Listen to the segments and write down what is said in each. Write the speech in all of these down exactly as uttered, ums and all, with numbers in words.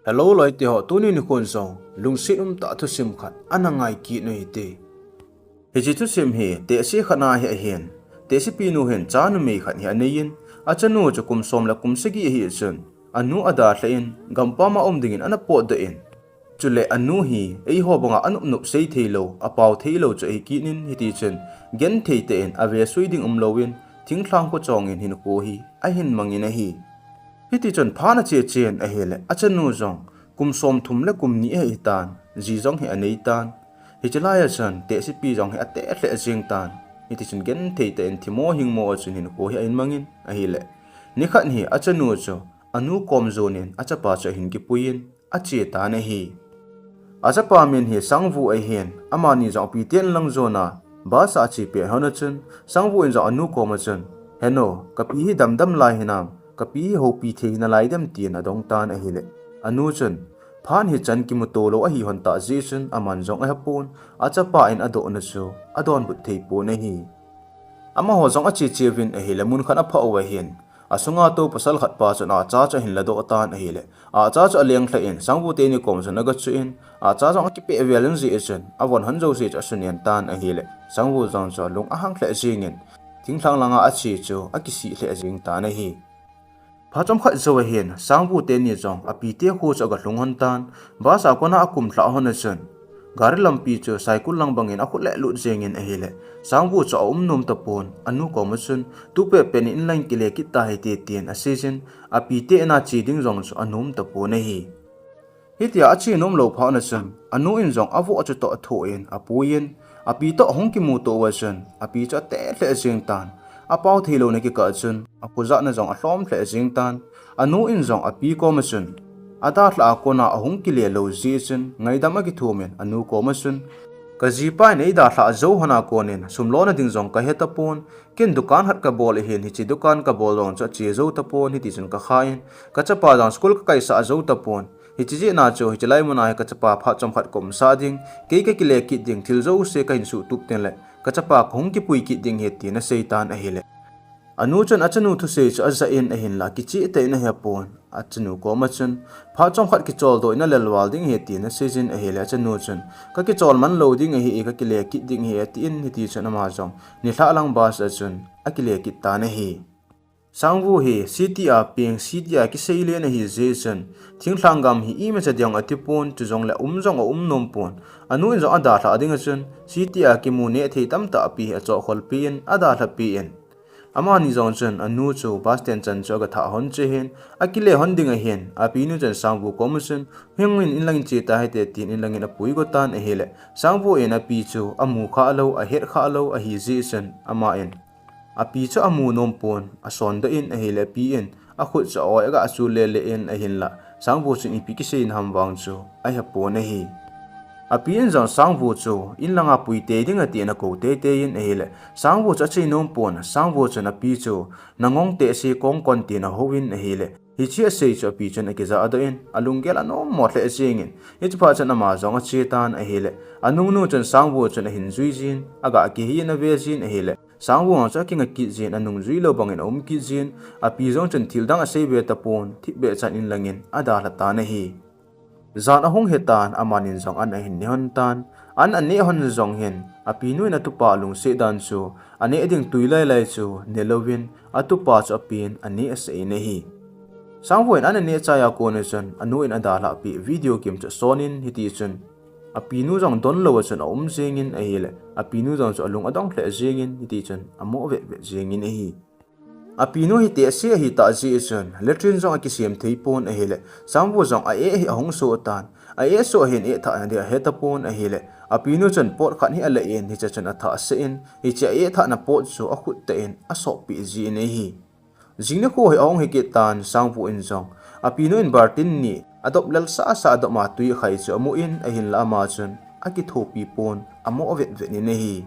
Hello loite ho, tuni nikhon jong lungset umtah thusim khat ana ngai kit u hite. Hiche thusim hi tehse khat a hi ahin, tehsepi nu hin cha numei khat hi aneiyin, achanu chu kum som le kum sagi ahi chun, anu adalhah in, gampam a um dingin ana potdoh in, chule anu hi eiho banga anop nop sei theilou, apao theilou chu ahi kit in, hitichun genthei tah in avesui ding umlouvin, thinglhang kho chongin hinkho hi ahin mangin ahi. Hitichun phat ache chen ahile, achanu jong kum somthum le kum ni ahitan, ji jong hi aneitan. Hiche laiya chun tehsepi jong hi ateh lheh jengtan. Hitichun genthei tah in themmo hingmo a chun hinkho hi ahin mangin ahile, nikhat hi achanu chu anu kom jonin achapa chu ahin kipuiyin achetan ahi. Achapa min hi Sangvu ahin, amani jong apite inlang jona bus a achepet lhon a chun, Sangvu in jong anu koma chun, Henu, kapi hi damdam lai hinam, kapi hi houpi thei hinalai dem, tin adongtan ahile, anu chun phat hichan kimuto lou ahihon tah jeh chun aman jong ahepon, achapa in adohna chu adonbut theipon ahi. Amaho jong ache cheuvin ahile, mun khat aphah uva hin, asunga tou pasal khat pa chun acha chu ahin ladoh tan ahile, acha chu alenglhah in, Sangvu teni kom chun agachuh in, acha jong akipeh vel in jeh chun, avon lhon jouse chu asunen tan ahile, Sangvu jong chu alung ahang lheh jengin, thinglhang langa ache chu akisih lheh jengtan ahi. Phat chomkhat jouva hin, Sangvu teni jong apite kho chu agalhung lhon tan, bus a kona akumlhah lhon a chun, gari lampi chu cycle lang bangin akhut le lut jengin ahile, Sangvu chu aum nom tapon, anu koma chun, tupehpeh in inlang kile kit tahite, tin aseijin, apite ina che ding jong chu anom tapon ahi. Hitia ache nom lou phat a chun, anu in jong avoh chu toh athoh in apuiyin, api toh ahung kimuto uva chun, api chu ateh lheh jengtan, apao theilouna kikah chun, akhojahna jong alhom lheh jengtan, anu in jong api koma chun, adalhah a kona ahung kile lou jeh chun, ngaidam akithumin anu koma chun, kajipa in eidalhah jou lhona konin, sum lona ding jong kahetapon, ken dukan khat kabol ahin, hiche dukan kabol jong chu ache jou tapon, hitichun kakhan, kachapa jong school kakaisah jou tapon, hiche jeh a chu, hiche lai muna hi kachapa phat chomkhat kaumsah ding, kei kakile kit ding, thil jouse kahin suhtup tengle, kachapa kahung kipui kit ding ahi, tin aseitan ahile, anu chun achanu thusei chu ajah in ahinla, kicheh tah in ahepon, achanu koma chun, phat chomkhat kicholdoh in alelval ding ahi, tin aseijin ahile, achanu chun, kakichol man lou ding ahi, kakile kit ding ahi, atin, hitichun ama jong nilhah lang bus a chun akile kit tan ahi. Sangvu hi city a peng, city a kiseilen ahi jeh chun, thinglhang gam hi imacha ding atipon, chujongle um jong aum nompon. Anu in jong adalhah ding a chun, city a kimu nehthei tamtah api hi achohkholpeh in, adalhapeh in. Amani jong chun anu chu bus stand chan chu agathah lhon cheh in, akile lhon ding ahin, apinu chun Sangvu koma chun, hungin inlangin che tahite, tin inlangin apuigotan ahile, Sangvu in api chu amu khalou, ahet khalou ahi jeh chun, aman api chu amu nompon, asondoh in ahile, api in akhut chu a-oi agachul lele in ahinla, Sangvu chun ipi kiseina ham vang chu ahepon ahi. Api in jong Sangvu chu inlanga pui tei ding atin akou teitei in ahile, Sangvu chu ache nompon, Sangvu chun api chu nangong tehse kong kon tin ahouvin ahile, hiche asei chu api chun akijahdoh in, alunggel anommo lheh jengin, hiche phat chun ama jong achetan ahile, anungnu chun Sangvu chun ahin juijin, agakihin avejin ahile, Sangvu chu akinga kit jin, anung jui lou bangin aum kit jin, api jong chun thildang aseibe tapon, thipbeh chan inlangin adalhatan ahi. Jan ahung hitan, amanin jong an ahin neh lhon tan, an aneh lhon jong hin, apinu in atupa lungset dan chu, aneh ding twi lailai chu nelouvin, atupa chu apin aneh asah in ahi. Sangvu in an aneh chai a kona chun, anu in adalhahpeh video game chu asonin, hitichun apinu jong donlou a chun aum jengin ahile, apinu jong chu alung adong lheh jengin, hitichun amo vetvet jengin ahi. Apinu hi tehse ahitah jeh chun, latrine jong akisem theipon ahile, Sangvu jong a-eh hi ahung sohtan, a-eh soh hin eh thahna ding ahetapon ahile, apinu chun pot khat hi alah in, hiche chun athah sah in, hiche a-eh thahna pot chu akhut tah in asoppeh jin ahi. Jing nikho hi ahung hikit tan, Sangvu in jong apinu in baltin ni adop lel sasa adop a twi akhai chu amun ahinla, ama chun akithopi pon, amo vetvet in ahi.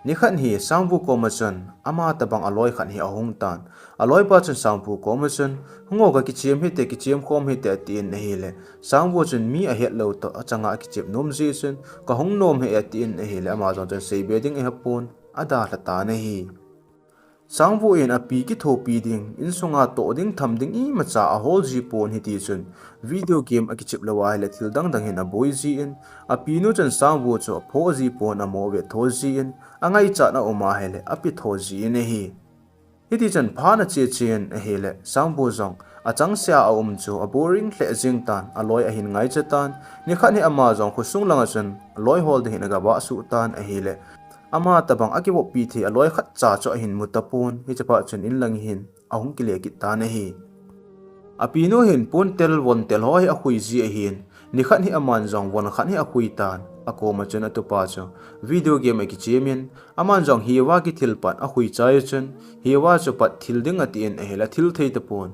Nikhat hi Sangvu koma chun ama tobang aloi khat hi ahung tan, aloipa chun Sangvu koma chun, hung o, kakichem hite, kichem khom hite, atin ahile, Sangvu chun mi ahetlou toh achanga akichep nom jeh chun, kahung nom hih e, atin ahile, ama jong chun seibe ding ahepon, adalhatan ahi. Sangvu in api kithopi ding, insunga toh ding tham ding imacha ahol ji pon hiti chun, video game akichep lou ahile thil dang dang hin aboi jin, apinu chun Sangvu chu aphoh ji pon amo ve tho jin, angaichat a um ahile api tho jin ahi. Hiti chun phat ache chen ahile, Sangvu jong achangseh a aum chu aboring lheh jing tan, aloi ahin ngaicha tan, nikhat hi ama jong khosung langa chun aloi hol ding hin agavah suh tan ahile, ama tabang akivoppi thei aloi khatcha chu ahin mu tapon, hiche phat chun inlang hin ahung kile kit tan ahi. Apinu hin pontel vontel ho hi akhui ji ahin, nikhat hi aman jong von khat hi akhui tan, akoma chun atupa chu video game akichem in, aman jong hiva kithil pat akhui chai chun, hiva chu pat thil ding atin ahile athil thei tapon.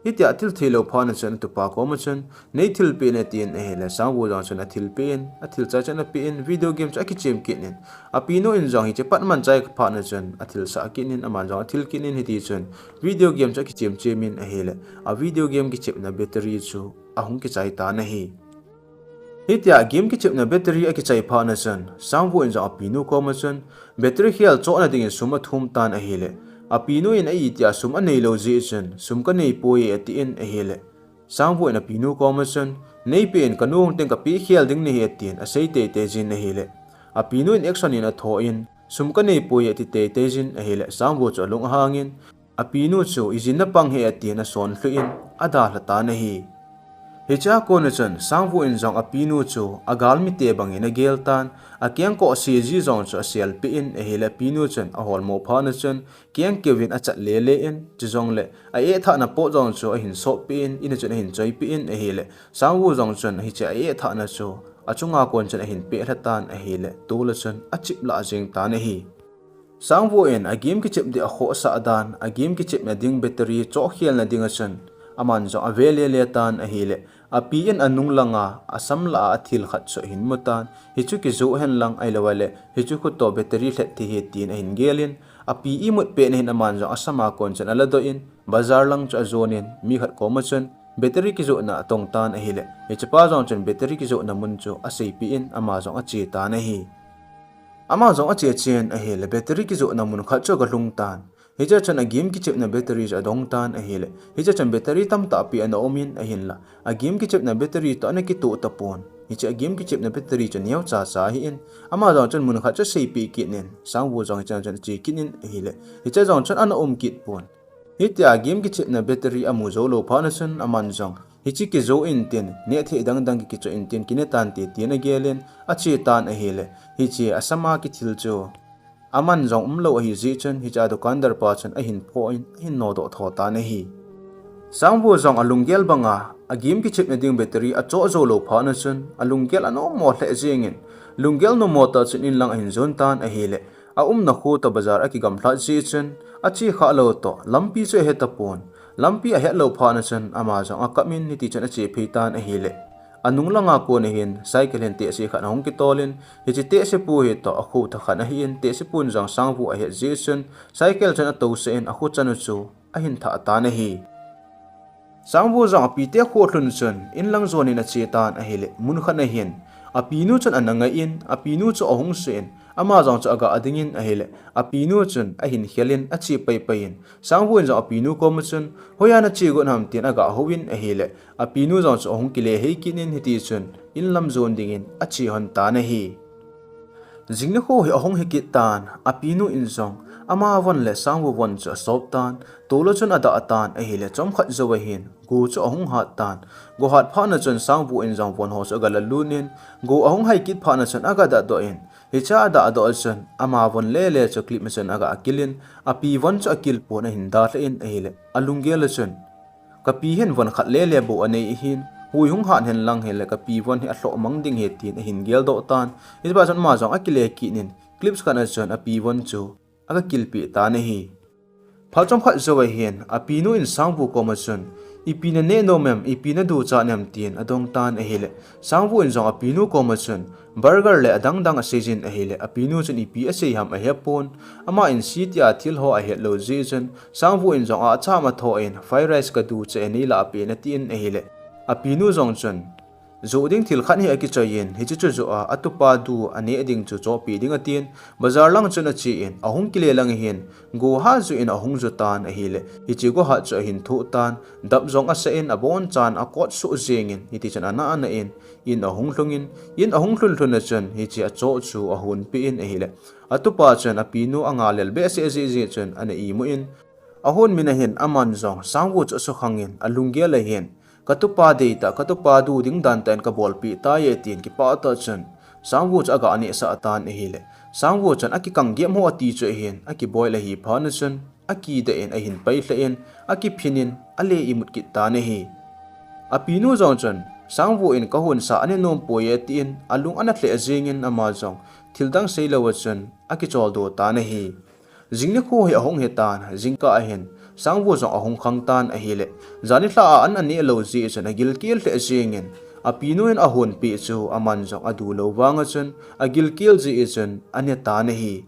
Hitia athil thei lou phat na chun atupa koma chun, nei thilpeh in atin ahile, Sangvu jong chun athilpeh in, athil chai chun ape in, video game chu akichem kit in, apinu in jong hiche pat aman chai phat na chun athilsah kit in, aman jong athil kit in, hiti chun video game chu akichem chem in ahile, a video game kichepna battery chu ahung kichai tan ahi. Hitia game kichepna battery akichai phat na chun, Sangvu in jong apinu koma chun, battery khel chohna dingin sum athum tan ahile, apinu in a itia sum anei lou jeh chun, sum kanei poi atin ahile, Sangvu in apinu koma chun, neipeh in, kanu hung teng kapeh khel ding nahi atin asei teitei jin ahile, apinu in action in atho in, sum kanei poi ati teitei jin ahile, Sangvu chu alung ahang in, apinu chu ijin napang hi atin asonlhuh in, adalha tan ahi. Hichea kona chun, Sangvu in jong apinu chu agalmite bangin agel tan, akengkoh seji jong chu aselpeh in ahile, apinu chun aholmo phat na chun, kengkeuvin achat lele in, chujongle a-eh thahna pot jong chu ahin soppeh in, in a chun ahin choipeh in ahile, Sangvu jong chun hiche a-eh thahna chu achunga kon chun ahin pehlha tan ahile, tol a chun achep lah jeng tan ahi. Sangvu in a game kichep ding akhohsah dan, a game kichepna ding battery chohkhelna dinga chun aman jong ave lele tan ahile, api in anung langa asam lah a athil khat chu ahin mu tan, hichu kijoh hen lang, ahilouleh hichu khu toh battery lhet thei ahi tin ahin gel in, api imut pet na hin aman jong asama kon chun aladoh in, bazar lang chu ajon in, mi khat koma chun battery kijohna atong tan ahile, hichepa jong chun battery kijohna mun chu aseipeh in, ama jong ache tan ahi. Ama jong ache chen ahile, battery kijohna mun khat chu agalhung tan. Hichea chun a game kichepna battery chu adong tan ahile, hichea chun battery tamtah pi ana um in ahinla, a game kichepna battery toh ana kitoh tapon. Hiche a game kichepna battery chu neocha cha ahin, ama jong chun mun khat chu aseipeh kit in, Sangvu jong hichea chun ache kit in ahile, hichea jong chun ana um kit pon. Hitia game kichepna battery amu jou lou phat na chun aman jong, hiche kijoh intin, nehthei dang dang kikichoh intin, kine tante tin agel in, ache tan ahile, hiche asama kithil chu aman jong umlou ahi jeh chun, hichea dukandar pa chun ahin phoh in, ahin nodoh tho tan ahi. Sangvu jong alunggel banga a game kichepna ding battery achoh jou lou phat na chun, alunggel anommo lheh jeng in, lunggel nommo tah chun inlang ahin jon tan ahile, aumna kho toh bazar akigamlhat jeh chun, ache khah lou toh lampi chu ahe tapon. Lampi ahet lou phat na chun ama jong akap in, hiti chun ache phei tan ahile, anung langa kon ahin cycle hin tehse khat ahung kitol in, hiche tehsepu hi toh akho tha khat ahin, tehsepun jong Sangvu ahet jeh chun cycle chun atousah in, akho chanu chu ahin thah tan ahi. Sangvu jong apite kho lhun chun inlang jon in ache tan ahile, mun khat na hin apinu chun ana ngai in, apinu chu ahung suh in, ama jong chu aga ding in ahile, apinu chun ahin khel in ache paipai in, Sangvu in jong apinu koma chun, hoiya nache got ham tin aga hou in ahile, apinu jong chu ahung kile hei kit in, hiti chun inlam jon dingin ache lhon tan ahi. Jing nikho hi ahung hi kit tan, apinu in jong ama von le Sangvu von chu asop tan, tol a chun adah tan ahile, chomkhat jou ahin go chu ahung hat tan. Go hat phat na chun Sangvu in jong von ho chu aga lalut in, go ahung hai kit phat na chun aga dahdoh in, hichea adahdoh a chun ama von lele chu clip a chun aga kil in, api von chu akil pon ahin dalha in ahile, alunggel a chun, kapi hin von khat lele bou anei ahin, hui hung hat hen lang hile kapi von hi alhoh mang ding ahi tin ahin geldoh tan. Hichepa chun ama jong akile kit in, clips khat a chun api von chu aga kilpeh tan ahi. Phat chomkhat jou ahin, apinu in Sangvu koma chun, ipi naneh nom em, ipi naduchat em tin adong tan ahile, Sangvu in jong apinu koma chun, burger le adang dang aseijin ahile, apinu chun ipi asei ham ahepon, ama in city a thil ho ahet lou jeh chun, Sangvu in jong acham atho in, fried rice kaduchat e, neilah pen atin ahile, apinu jong chun, Joh ding thil khat hi akichoi in, hiche chu joh a, atupa du aneh ding chu chohpeh ding atin, bazar lang chun achen, ahung kile lang hin, go ha joh in ahung joh tan ahile, hiche go hat chu ahin thoh tan, dap jong asah in, abonchan akot soh jeng in, hitichun ana ana in, in ahung lhung in, in ahung lhun lhun a chun, hiche achoh chu ahon peh in ahile, atupa chun apinu anga lel behseh jeh jeh chun ana imu in, ahon min ahin aman jong Sangvu chu asukhang in, alunggel ahin, katupa deitah, katupa du ding dan tah in kabolpeh tai e tin kipah tah chun, Sangvu chu aga nehsah tan ahile, Sangvu chun akikang gep ho ati chu ahin, akiboil ahi phat na chun, akideh in ahin pai lheh in, akiphin in, ale imut kit tan ahi. Apinu jong chun, Sangvu in kahonsa ane nom poi e tin, alung ana lheh jeng in ama jong, thil dang seilou a chun, akicholdo tan ahi. Jing nikho hi ahung hi tan, jingkah ahin, Sangvu jong ahung khang tan ahile, jan nilhah a an aneh lou jeh chun agilkel lheh jeng in, apinu in ahon peh chu aman jong adu lou vang a chun, agilkel jeh chun ane tan ahi.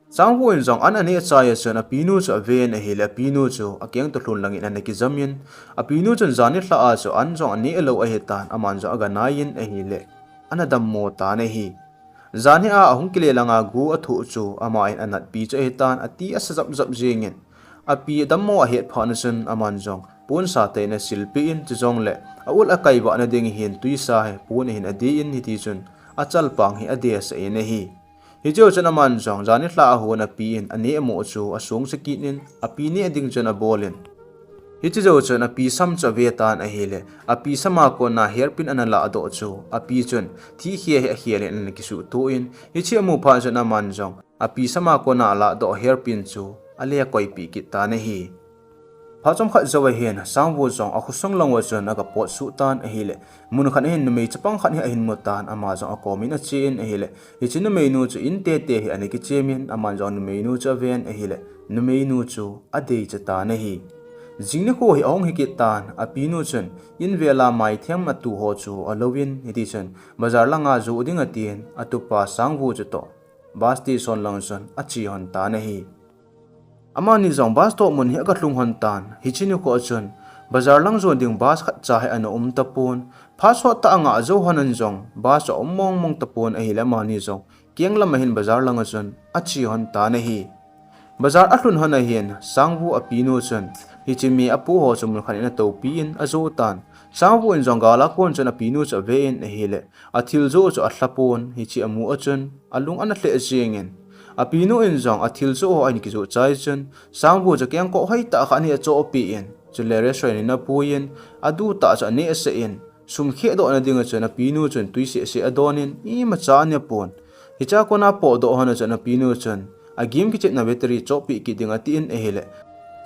Sangvu in jong an aneh chai a chun apinu chu aven ahile, apinu chu akeng toh lhun lang in ana kijam in, apinu chun jan nilhah a chu an jong aneh lou ahi tan, aman jong aga nai in ahile, ana dammo tan ahi. Jan hi a ahung kile lang a go athoh chu ama in anatpi chu ahi tan, ati asa jap jap jeng in, api dammo ahet phat na chun aman jong ponsa tah in asilpeh in, chujongle aul akai vah na ding hin twisa hi pon ahin ade in, hitichun achalpang hi adesah in ahi. Hichun aman jong jan nilhah a hon api in aneh mo chu asongsa kit in, api neh ding chun abol in, hiche jou chun api sam chu ave tan ahile, api sam a kona hairpin ana lahdoh chu api chun thihkhel hi akhel in ana kisuhto in, hiche amu phat chun aman jong api sam a kona alahdoh hairpin chu ale koipeh kit tan ahi. Phat chomkhat jou ahin, Sangvu jong akhosung lang uva chun aga potsuh tan ahile, mun khat ahin numei chapang khat hi ahin mu tan, ama jong akom in ache in ahile, hiche numeinu chu in tete hi ana kichem in, aman jong numeinu chu aven ahile, numeinu chu adeicha tan ahi. Jing nikho hi ahung hi kit tan, apinu chun in vel a maithem atu ho chu alo in, hitichun bazar lang a joh ding atin, atupa Sangvu chu toh bus station lang chun ache lhon tan ahi. Amani jong bus toh mun hi aga lhung lhon tan, hiche nikho a chun bazar lang jon ding bus khatcha hi ana um tapon, phat sot tah a ngah jou lhon in jong bus chu aum mong mong tapon ahile, amani jong keng lam ahin bazar lang a chun ache lhon tan ahi. Bazar alhun lhon ahin, Sangvu apinu chun hiche mi apoh ho chu mun khat in atoupi in ajoh tan. Sangvu in jong gal a kon chun apinu chu ave in ahile, athil joh chu alha pon, hiche amu a chun alung ana lheh jeng in, apinu in jong athil joh ho ahin kijoh chai chun, Sangvu chu kengkoh hoitah khat hi achohpeh in, chule restaurant in apui in, adu tah chu anehsah in, sum khehdoh na ding a chun apinu chun twi seh seh adon in, imacha ane pon. Hichea kona potdoh lhon a chun apinu chun agim kichepna battery chohpeh kit ding atin ahile,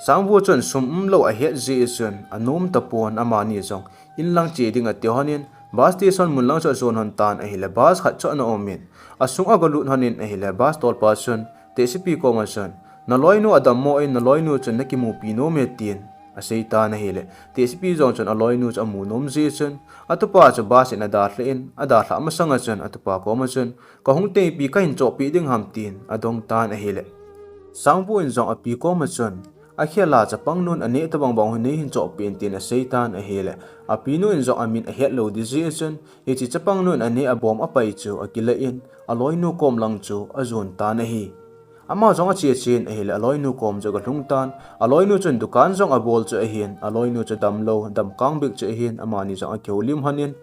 Sangvu chun sum umlou ahet jeh chun anom tapon, amani jong in lang che ding ati lhon in, bus station mun lang chu ajon lhon tan ahile, bus khat chu ana um in, asung aga lut lhon in ahile, bus tolpa chun tehsepi koma chun, naloinu adammo in, naloinu chun nakimupi nom e tin asei tan ahile, tehsepi jong chun aloinu chu amu nom jeh chun, atupa chu bus in adalhah in, adalhah masang a chun atupa koma chun, kahung teipi kahin chohpeh ding ham tin adong tan ahile, Sangvu in jong api koma chun, akhel a chapangnun aneh tobang bang hi neihin chohpeh in tin asei tan ahile, apinu in jong amin ahet lou ding jeh chun, hiche chapangnun aneh abom apai chu akilah in, aloinu kom lang chu ajon tan ahi. Ama jong ache chen ahile, aloinu kom chu aga lhung tan, aloinu chun dukan jong abol chu ahin, aloinu chu damlou, damkang bik chu ahin, amani jong akihoulim lhon in,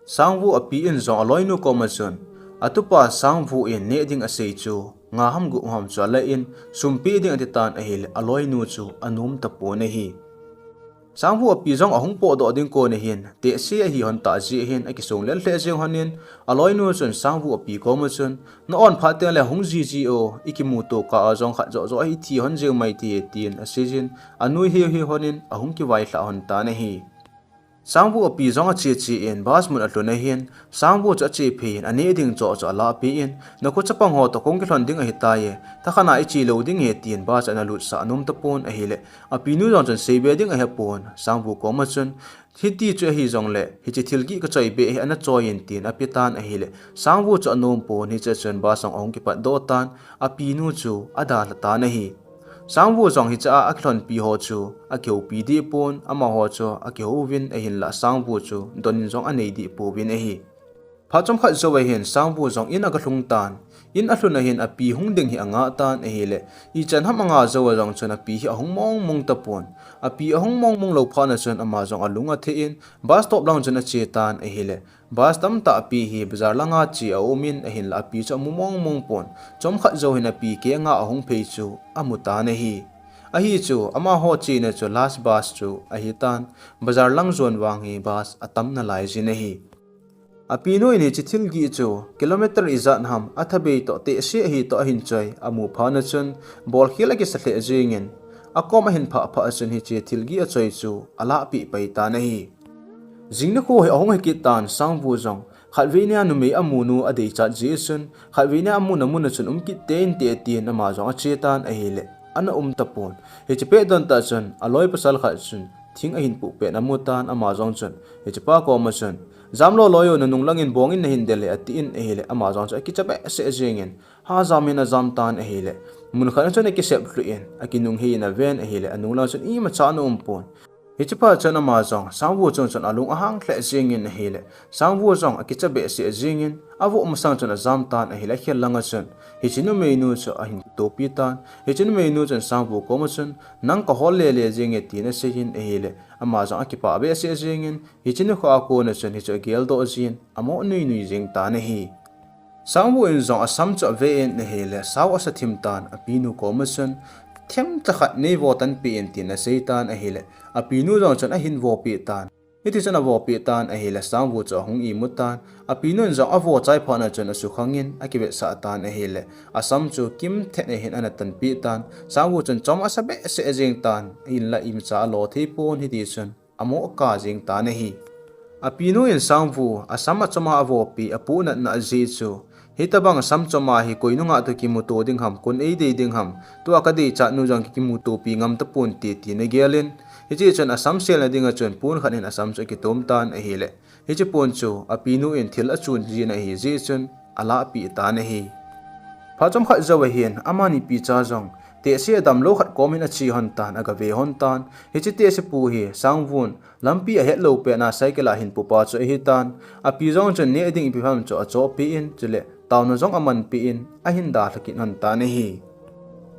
Sangvu api in jong aloinu koma chun, atupa Sangvu in neh ding asei chu nga ham gup ham chu alah in, sum peh ding ati tan ahile, aloinu chu anom tapon ahi. Sangvu api jong ahung potdoh ding kon ahin, tehse ahi lhon tah jeh hin akisong lel lheh jeng lhon in, aloinu chun Sangvu api koma chun, na-on phat tengle hung jiji o, ikimuto kah a jong khat joh joh a ithi lhon jeng mai thei e tin asei jin, anui hiu hiu lhon in ahung kivailhah lhon tan ahi. Sangvu api jong ache che in bus mun alhun ahin, Sangvu chu ache phei in aneh ding choh chu alahpeh in, nakho chapang ho toh kahung kilhon ding ahitai e, thakhat a iche lou ding e tin bus chu ana lutsah anom tapon ahile, apinu jong chun seibe ding ahepon, Sangvu koma chun, hiti chu ahi jongle, hiche thil gih kachoi beh hi ana choi in tin ape tan ahile, Sangvu chu anom pon, hichea chun bus jong ahung kipatdoh tan, apinu chu adalha tan ahi. Sangvu jong hiche a akilhonpi ho chu akihoupi deh pon, amaho chu akihouvin ahinlah Sangvu chu don in jong anei deh pouvin ahi. Phat chomkhat jou ahin Sangvu jong in aga lhung tan. In alhun ahin api hung ding hi anga tan ahile, ichan ham anga jou a jong chun api hi ahung mong mong tapon. Api ahung mong mong lou phat na chun ama jong alung athei in bus stop lang chun ache tan ahile, bus tamtah api hi bazar langa che aumin ahinlah api chu amu mong mong pon. Chomkhat jou hin api kenga ahung phei chu amu tan ahi. Ahi chu amaho chena chu last bus chu ahi tan. Bazar lang jon vang hi bus atam nalai jin ahi. Apinu in hiche thil gih chu kilometer ijat ham athabei toh tehse ahi toh ahin choi amu phat na chun bolkhel akisa lheh jengin, akom ahin phah phah a chun hiche thil gih achoi chu alahpeh pai tan ahi. Jing nikho hi ahung hikit tan, Sangvu jong khatvei nia numei amu nu adeichat jeh chun khatvei nia amuna mun a chun um kit teinte tin ama jong ache tan ahile, ana um tapon. Hiche pet don tah chun aloi pasal khat chun thing ahin puh pet amu tan, ama jong chun hichepa koma chun, "Jamlou loi o, nanung langin bongin nahin del e," atin ahile, ama jong chu akicha behseh jengin, ha jam in ajam tan ahile, mun khat a chun akisep lhuh in akinunghei in aven ahile, anung lang chun imacha ana um pon. Hichepa chun ama jong Sangvu chung chun alung ahang lheh jengin ahile, Sangvu jong akicha behseh jengin, avoh masang chun ajam tan ahile, akhel langa chun hiche numeinu chu ahin kitopi tan. Hiche numeinu chun Sangvu koma chun, "Nang kahol lele jenge," tin aseiyin ahile, ama jong akipah behseh jengin, hiche nikho a kona chun hichu ageldoh jin, amo nuinui jeng tan ahi. Sangvu in jong asam chu ave in ahile, sao asa thim tan, apinu koma chun, "Themcha khat neivo tanpeh in," tin asei tan ahile, apinu jong chun ahin vopeh tan. Hitichun avopeh tan ahile, Sangvu chu ahung imu tan. Apinu in jong avo chai phat na chun asukhangin akivetsah tan ahile, asam chu kimthen ahin ana tanpeh tan. Sangvu chun chom asa behseh jeng tan, ahinlah imacha alo thei pon, hitichun amo aka jeng tan ahi. Apinu in Sangvu asam achoma avopeh apohnatna ajeh chu, "Hitobang sam choma hi koi nungah toh kimuto ding ham, kon eidei ding ham, tua kadeichat nu jong kimutopi ngam taponte," tin agelin, hiche chun asam selna dinga chun pon khat in asam chu akitom tan ahile, hiche pon chu apinu in thil achun jin ahi jeh chun alahpeh tan ahi. Phat chomkhat jou ahin amani picha jong tehse adamlou khat komin ache hon tan, agave hon tan. Hiche tehse pu hi Sangvun lampi ahetlou pet na cycle a ahin pupa chu ahitan. Api jong chun neh ding ipi ham chu achohpeh in, chule taona jong amanpeh in ahin dalha kit hon tan ahi.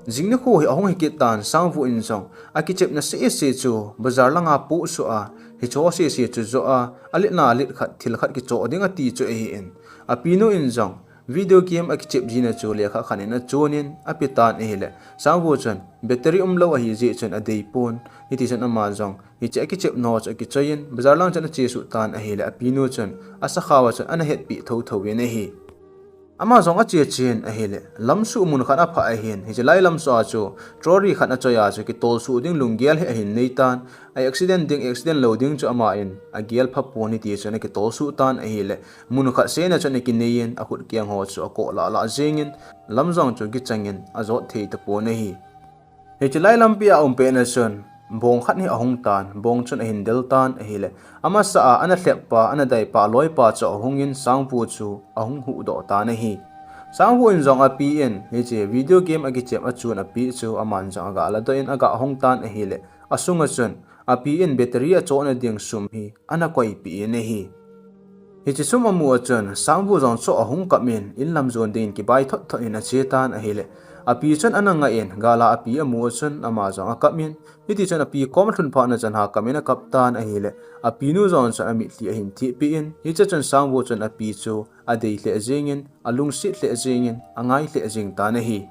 Jing nikho hi ahung hikit tan, Sangvu in jong akichepna sese chu bazar langa pohsuh a, hicheho sese chu joh a, aletna let khat thil khat kichoh ding ati chu ahin, apinu in jong video game akichep jina chu lekha khat in achonin apetan ahile, Sangvu chun battery umlou ahi jeh chun adeipon. Hitichun ama jong hiche akichepna chu akichoiyin bazar lang chun achesuh tan ahile, apinu chun asakhao a chun ana hetpeh thotho in ahi. Ama jong ache chen ahile, lamsuh mun khat aphah ahin, hiche lai lamsuh a chu trolley khat achoi a chu kitolsuh ding lunggel hi ahin neitan. A accident ding, accident lou ding chu ama in agel phapon, hitichun akitolsuh tan ahile, mun khat sena chun akineiyin akhut kengho chu akoh lah lah jengin, lam jong chu kichangin ajot thei tapon ahi. Hiche lai lampi a aum pet na chun bong khat hi ahung tan, bong chun ahin del tan ahile, amasa a ana lheppa, ana daipa, aloipa chu ahungin Sangvu chu ahung huhdoh tan ahi. Sangvu in jong api in hiche video game akichep achun api chu aman jong aga ladoh in aga hong tan ahile, asunga chun api in battery achohna ding sum hi ana koipeh in ahi. Hiche sum amu a chun Sangvu jong chu ahung kap in, in lam jon dingin kibai thot thot in ache tan ahile, api chun ana ngah in, gal a api amu a chun ama jong akap in, hitichun api kom alhun phat na chun hakam in akap tan ahile, apinu jong chun amitlhi ahin thehpeh in, hiche chun Sangvu chun api chu adei lheh jengin, alungset lheh jengin, angai lheh jeng tan ahi.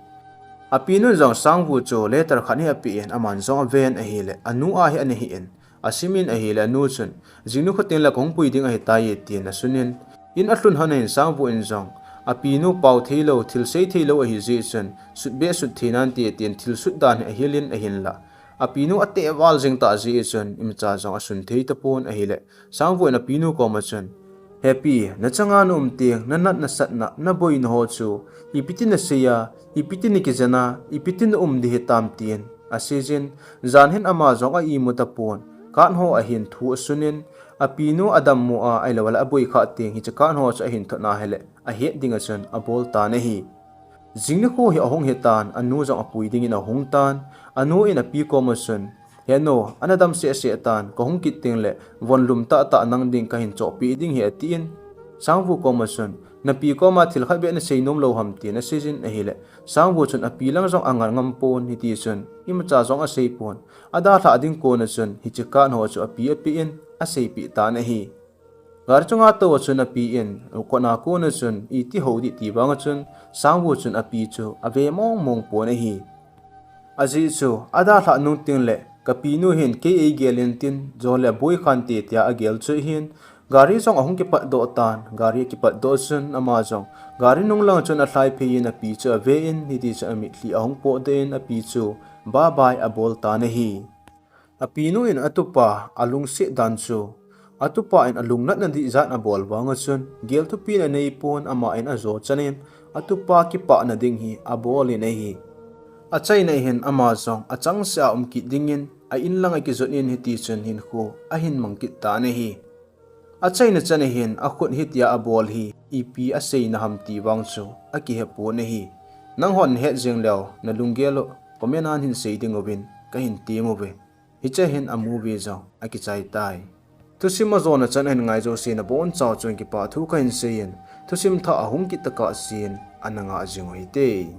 Apinu jong Sangvu chu letter khat hi apeh in, aman jong aven ahile, anu a hi ana hin, asimin ahile, anu chun, "Jing nikho tengle kahung pui ding ahitai," tin asunin, in alhun hon ahin Sangvu in jong apinu pao theilou, thil sei theilou ahi jeh chun, sut be sut thei nante tin thil sut dan hi ahilin ahinlah, apinu ateh val jeng tah jeh chun imacha jong asun thei tapon ahile, Sangvu in apinu koma chun, "Hepi, nachanga naum teng, nanat nasatna, naboina ho chu ipi tin nasei a, ipi tin nakijen a, ipi tin naum ding hitam?" tin aseijin, jan hin ama jong a imu tapon, card ho ahin thu asunin, apinu adammo a, ahilouleh aboi khah teng hiche card ho chu ahin thot na hile, ahet dinga chun abol tan ahi. Jing nikho hi ahung hitan, anu jong apui dingin ahung tan. Anu in api koma chun, "He nu, ana dam seh seh tan, kahung kit tengle von lum tah tah nang ding kahin chohpeh ding ahi," atin. Sangvu koma chun, "Napi koma thil khat beh nasei nom lou ham?" tin aseijin ahile, Sangvu chun api lang jong anga ngam pon, hitichun imacha jong asei pon. Adalhah ding kona chun hiche card ho chu api apen, aseipeh tan ahi. Gari chunga tou a chun api in, kotna kona chun iti hou ding ti vang a chun, Sangvu chun api chu ave mong mong pon ahi. Ajeh chu, adalhah nung tengle, "Kapinu hin kei eigel in tin, jole boi khante," tia agel chu ahin, gari jong ahung kipatdoh tan, gari akipatdoh chun ama jong gari nung lang chun alhai phei in api chu ave in, hitichun amitlhi ahung potdoh in api chu bye bye abol tan ahi. Apinu in atupa alungset dan chu, atupa in alungnatna ding jat abol vang a chun, gel thupina anei pon, ama in ajo chan in, atupa kipana ding hi abol in ahi. Achaina hin ama jong achangseh a um kit dingin, a-in lang akijot in hitichun hinkho ahin mang kit tan ahi. Achaina chan ahin akhut hitia abol hi ipi aseina ham ti vang chu akihe pon ahi. Nanghon nahet jeng leu, nalunggel u comment a nahin sei ding uvin kahin tem uve. Hiche hin a movie jong akichai tai. Thusim ajona chan ahin ngai jouse nabonchauva chun kipathu kahin seiyin, thusim thah ahung kit tokah sen ana ngah jing u hite.